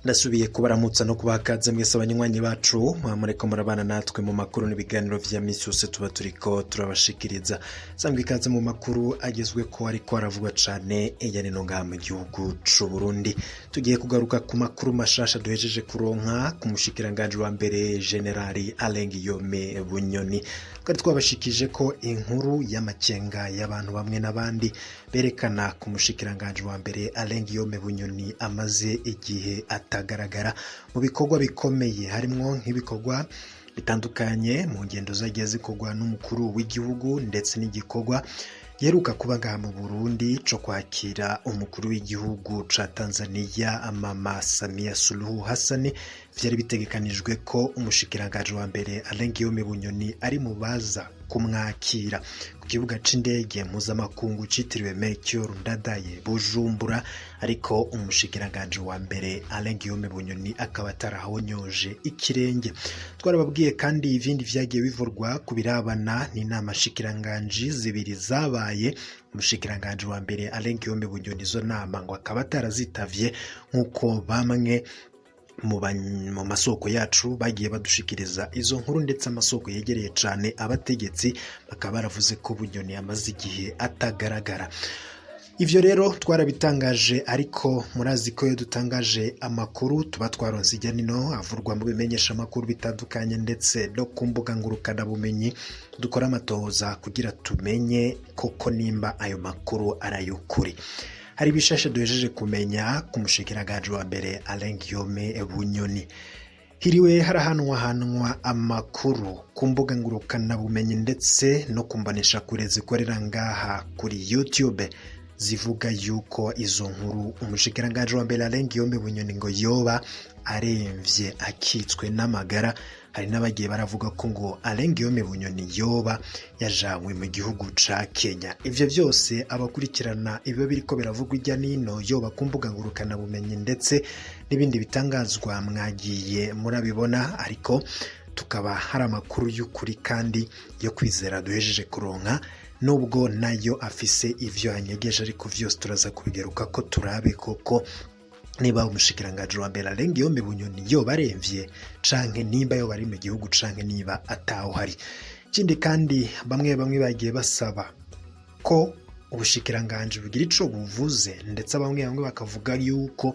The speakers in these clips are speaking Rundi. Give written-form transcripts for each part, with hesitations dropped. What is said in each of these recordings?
Ndasubiye kubaramutsa no kubaha ikaze mwese abanywanyi bacu mwamureko murabana natwe mu makuru n'ibiganiro vya misi yose tuba turiko turabashikiriza. Sangwa ikaze mu makuru agezwe ko ariko aravugwa cane eya nino ngaha mu gihugu c'u Burundi. Tugiye kugaruka ku makuru mashasha duhejeje kuronka ku mushikiranganji wa mbere Generali Alain Guillaume Bunyoni. Twari twabashikije ko inkuru y'amakenga y'abantu bamwe n'abandi berekana ku mushikiranganji wa mbere Alain Guillaume Bunyoni amaze igihe atagaragara mu bikorwa bikomeye, harimwo nk'ibikorwa bitandukanye mu ngendo zagiye zikorwa n'umukuru w'igihugu, ndetse n'igikorwa yeruka kuba ngaha mu Burundi co kwakira umukuru w'igihugu ca Tanzania Mama Samia Suluhu Hassan. Vyari bitegekanijwe ko umushikiranganji wa mbere Alain Guillaume Bunyoni ari mu baza kumwakira ku kibuga c'indege mpuzamakungu citiriwe Melchior Ndadaye Bujumbura, ariko umushikiranganji wa mbere Alain Guillaume Bunyoni akaba atarahonyoje ikirenge. Twarababwiye kandi ibindi vyagiye bivurwa ku birabana n'inama nshikiranganji zibiri zabaye, umushikiranganji wa mbere Alain Guillaume Bunyoni izo nama ngo akaba atarazitavye, nk'uko bamwe mu masoko yacu bagiye badushikiriza izo nkuru, ndetse amasoko yegereye cane abategetsi bakaba baravuze ko Bunyoni amaze igihe atagaragara. Ivyo rero twarabitangaje, ariko murazi ko iyo dutangaje amakuru tuba twaronse ijya nino avurwa mu bimenyesha amakuru bitandukanye ndetse no ku mbuga ngurukanabumenyi, dukora amatohoza kugira tumenye koko nimba ayo makuru ari ay'ukuri. Hari ibishasha duhejeje kumenya ku mushikiranganji wa mbere Alain Guillaume Bunyoni. Hiriwe harahanwahanwa amakuru ku mbuga ngurukanabumenyi ndetse no ku mboneshakure zikorera ngaha kuri YouTube, zivuga yuko izo nkuru umushikiranganji wa mbere Alain Guillaume Bunyoni ngo yoba aremvye akitswe n'amagara. Hari n'abagiye baravuga ko ngo Alain Guillaume Bunyoni yoba yajanywe mu gihugu ca Kenya. Ivyo vyose abakurikirana ibiba biriko biravugwa irya nino, yoba ku mbuga ngurukanabumenyi ndetse n'ibindi bitangazwa, mwagiye murabibona, ariko tukaba hari amakuru y'ukuri kandi yo kwizera duhejeje kuronka, nubwo nayo afise ivyo anyegeje, ariko vyose turaza kubigaruka ko turabe koko niba umushikiranganji wa mbere Alain Guillaume Bunyoni yoba aremvye, canke nimba yoba ari mu gihugu, canke niba atawuhari. Ikindi kandi, bamwe bamwe bagiye basaba ko ubushikiranganji bugira ico buvuze, ndetse bamwe bamwe bakavuga yuko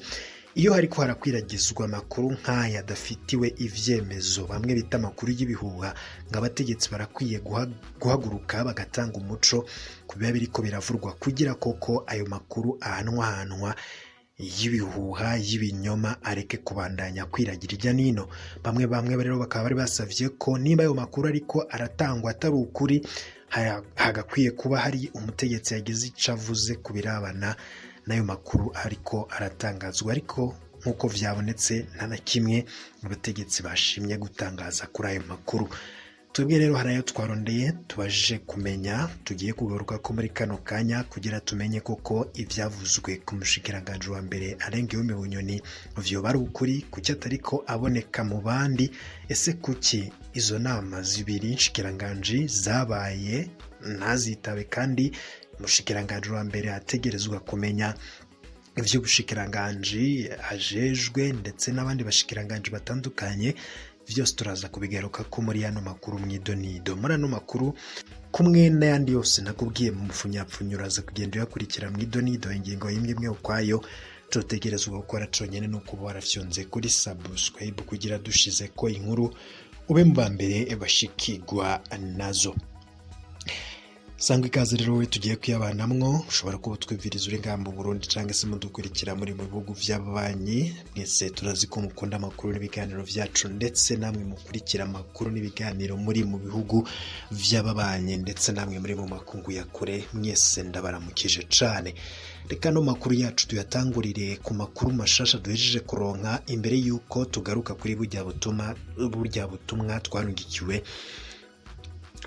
iyo hariko harakwiragizwa amakuru nk'aya adafitiwe ivyemezo, bamwe bita amakuru y'ibihuha, ngo abategetsi barakwiye guhaguruka bagatanga umuco ku biba biriko biravurwa, kugira koko ayo makuru ahanwahanwa y'ibihuha y'ibinyoma areke kubandanya kwiragira irya nino. Bamwe bamwe rero bakaba bari basavye ko niba ayo makuru ariko aratangwa atari ukuri, hagakwiye kuba hari umutegetsi yagize ico avuze ku birabana n'ayo makuru ariko aratangazwa, ariko nk'uko vyabonetse nta na kimwe abategetsi bashimye gutangaza kuri ayo makuru. Twebwe rero hari ayo twarondeye tubajije kumenya, tugiye kugaruka ko muri kano kanya, kugira tumenye koko ivyavuzwe ku mushikiranganji wa mbere Alain Guillaume Bunyoni vyoba ari ukuri. Kuki atariko aboneka mu bandi? Ese kuki izo nama zibiri nshikiranganji zabaye ntazitabe, kandi umushikiranganji wa mbere ategerezwa kumenya ivy'ubushikiranganji ajejwe ndetse n'abandi bashikiranganji batandukanye? Vyose turaza kubigaruka ko muri ano makuru mw'idonido. Muri ano makuru kumwe n'ayandi yose nakubwiye mu mupfunyapfunya, uraza kugenda uyakurikira mw'idonido, ingingo imwe imwe ukwayo. Tutegerezwa gukora conyene no kuba warafyonze kuri subscribe, kugira dushize ko inkuru ube mu ba mbere bashikirwa nazo. Sangwa ikaze rero wowe tugiye kuyabanamwo. Ushobora kuba utwumviriza uri ngaha mu Burundi cyangwa se mudukurikira muri mu bihugu vy'ababanyi. Mwese turazi ko mukunda amakuru n'ibiganiro vyacu, ndetse namwe mukurikira amakuru n'ibiganiro muri mu bihugu vy'ababanyi, ndetse namwe muri mu makungu ya kure, mwese ndabaramukije cane. Reka no makuru yacu tuyatangurire ku makuru mashasha duhejeje kuronka, imbere yuko tugaruka kuri burya butumwa twarungikiwe.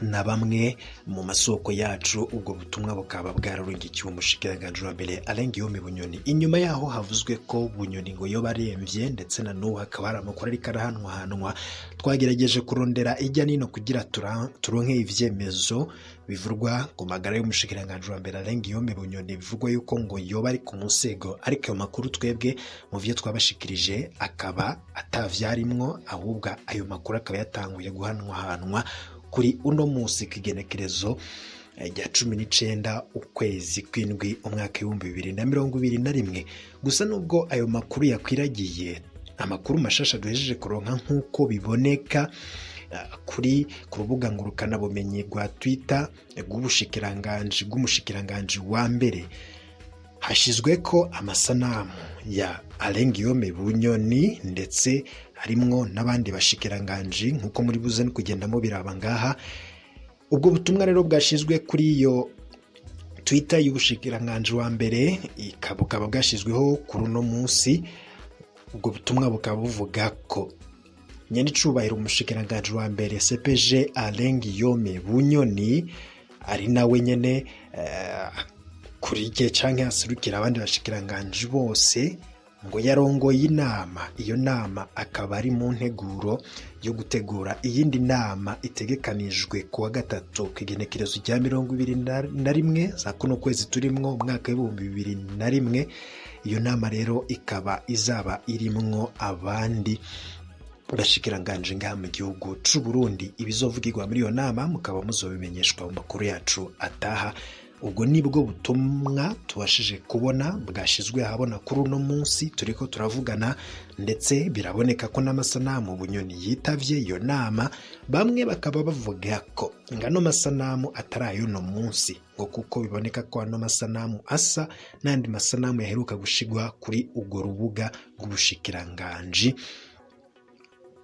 Na bamwe mu masoko yacu, ubwo butumwa bukaba bwararungikiwe umushikiranganji wa mbere Alain Guillaume Bunyoni, inyuma yaho havuzwe ko Bunyoni ngo yoba aremvye, ndetse na n'ubu hakaba hari amakuru ariko arahanwahanwa. Twagerageje kurondera ijya nino kugira turonke ivyemezo bivurwa ku magara y'umushikiranganji wa mbere Alain Guillaume Bunyoni, bivugwa yuko ngo yoba ari ku musego, ariko ayo makuru twebwe mu vyo twabashikirije akaba atavyarimwo, ahubwo ayo makuru akaba yatanguye guhanwahanwa kuri uno munsi kw'igenekerezo rya 19 ukwezi kw'indwi umwaka 2021. Gusa nubwo ayo makuru yakwiragiye, amakuru mashasha duhejeje kuronka, nk'uko biboneka kuri ku rubuga ngurukanabumenyi rwa Twitter rw'ubushikiranganji bw'umushikiranganji wa mbere, hashizwe ko amasanamu ya Alain Guillaume Bunyoni, ndetse harimwo n'abandi bashikiranganji, nk'uko muri buze no kugenda mubiraba ngaha. Ubwo butumwa rero bwashizwe kuri iyo Twitter y'ubushikiranganji wa mbere bukaba bwashizweho kuri uno munsi. Ubwo butumwa bukaba buvuga ko nyenicubahiro umushikiranganji wa mbere CPG Alain Guillaume Bunyoni, ari nawe nyene kuri igihe canke aserukira abandi bashikiranganji bose, ngo yarongoye inama. Iyo nama akaba ari mu nteguro yo gutegura iyindi nama itegekanijwe ku wa gatatu ku igenekerezo rya 21 za kuno kwezi turimwo umwaka w'2001. Iyo nama rero ikaba izaba irimwo abandi bashikiranganji ngaha mu gihugu c'u Burundi. Ibizovugirwa muri iyo nama mukaba muzobimenyeshwa mu makuru yacu ataha. Ubwo nibwo butumwa tubashije kubona bwashizwe ahabona kuri uno munsi turiko turavugana, ndetse biraboneka ko n'amasanamu Bunyoni yitavye iyo nama. Bamwe bakaba bavuga ko ngano masanamu atari ay'uno munsi, ngo kuko biboneka ko ano masanamu asa n'andi masanamu yaheruka gushigwa kuri urwo rubuga rw'ubushikiranganji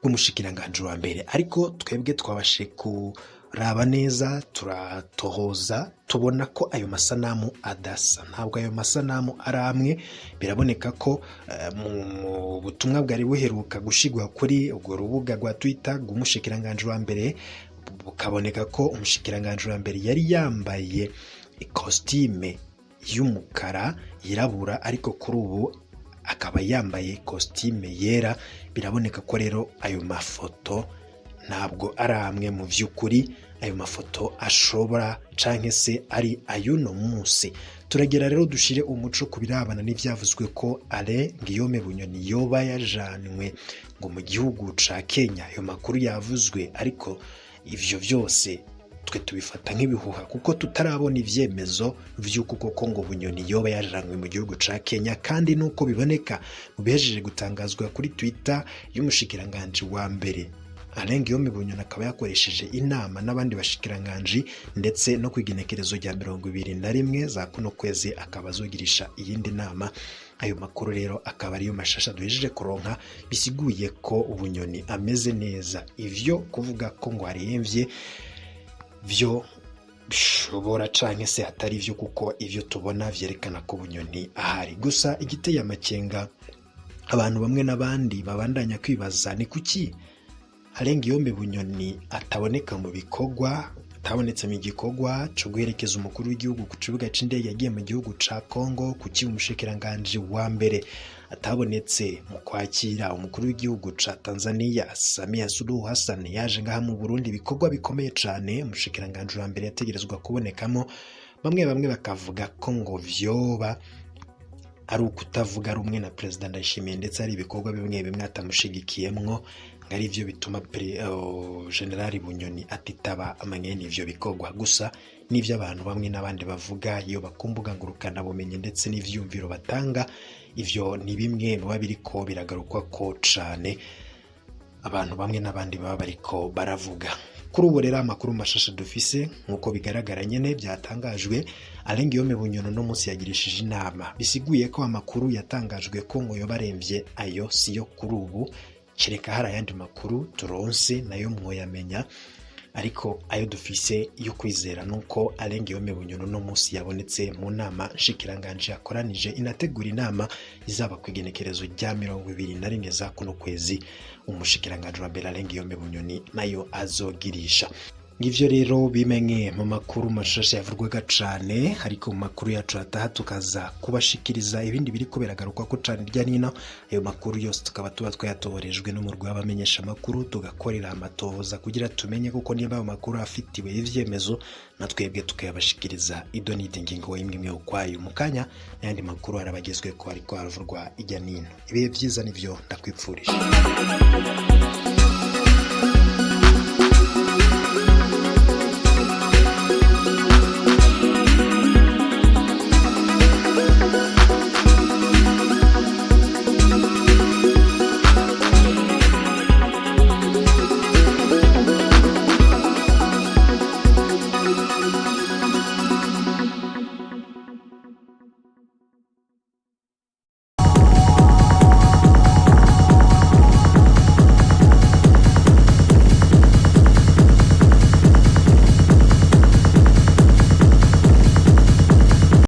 bw'umushikiranganji wa mbere. Ariko twebwe twabashe kuraba neza, turatohoza, tubona ko ayo masanamu adasa, ntabwo ayo masanamu ari amwe. Biraboneka ko mu butumwa bwari buheruka gushigwa kuri urwo rubuga rwa Twitter rw'umushikiranganji wa mbere, bukaboneka ko umushikiranganji wa mbere yari yambaye ikositime y'umukara yirabura, ariko kuri ubu akaba yambaye kositime yera. Biraboneka ko rero ayo mafoto ntabwo ari amwe. Mu by'ukuri ayo mafoto ashobora canke se ari ay'uno munsi. Turagera rero dushire umuco ku birabana n'ivyavuzwe ko Alain Guillaume Bunyoni yoba yajanwe ngo mu gihugu ca Kenya. Ayo makuru yavuzwe, ariko ivyo vyose twe tubifata nk'ibihuha kuko tutarabona ivyemezo vy'uko koko ngo Bunyoni yoba yajanwe mu gihugu ca Kenya. Kandi nuko biboneka mu bihejeje gutangazwa kuri Twitter y'umushikiranganji wa mbere Alain Guillaume Bunyoni, akaba yakoresheje inama n'abandi bashikiranganji, ndetse no kwigenekerezo rya 21 za kuno kwezi akaba azogirisha iyindi nama. Ayo makuru rero akaba ariyo mashasha duhejeje kuronka, bisiguye ko Bunyoni ameze neza. Ivyo kuvuga ko ngo aremvye vyo bishobora canke se atari vyo, kuko ivyo tubona vyerekana ko Bunyoni ahari. Gusa igiteye amakenga abantu bamwe n'abandi babandanya kwibaza ni kuki Alain Guillaume Bunyoni ataboneka mu bikorwa, atabonetse mu gikorwa co guherekeza umukuru w'igihugu ku kibuga c'indege yagiye mu gihugu ca Congo, kuki umushikiranganji wa mbere atabonetse mu kwakira umukuru w'igihugu ca Tanzania Samia Suluhu Hassan yaje ngaha mu Burundi, ibikorwa bikomeye cane umushikiranganji wa mbere yategerezwa kubonekamo. Bamwe bamwe bakavuga ko ngo vyoba ari ukutavuga rumwe na Perezida Ndayishimiye, ndetse hari ibikorwa bimwe bimwe atamushigikiyemwo, ngo ari byo bituma General Bunyoni atitaba amanyene ivyo bikorwa. Gusa n'ivyo abantu bamwe n'abandi bavuga iyo bakumbuga ngurukana bumenyi ndetse n'ivyumviro batanga, ivyo ni bimwe muba biriko biragarukwa ko cane abantu bamwe n'abandi baba bariko baravuga. Kuri ubu rero amakuru mashasha dufise, nk'uko bigaragara nyene byatangajwe, Alain Guillaume Bunyoni no munsi yagirishije inama, bisiguye ko amakuru yatangajwe ko ngo yobaremvye ayo siyo kuri ubu, kereka hari ayandi makuru turonse nayo mwoyamenya. Ariko ayo dufise yo kwizera nuko Alain Guillaume Bunyoni no munsi yabonetse mu nama nshikiranganje yakoranije inategura inama izaba ku igenekerezo rya 21 za kuno kwezi, umushikiranganje wa mbere Alain Guillaume Bunyoni nayo azogirisha. Ngivyo rero bimenye mu makuru mashasha yavurwaga cane, ariko mu makuru yacu ataha tukaza kubashikiriza ibindi biriko biragaruka ko cane irya nino. Ayo makuru yose tukaba tuba twayatoborejwe n'umurwi w'abamenyesha amakuru, tugakorera amatohoza kugira tumenye kuko niba ayo makuru afitiwe ivyemezo, na twebwe tukayabashikiriza ido n'idi, ngingo imwe imwe ukwayo. Mu kanya n'ayandi makuru arabagezwe ko ariko haravurwa irya nino. Ibihe vyiza nivyo ndakwipfurije.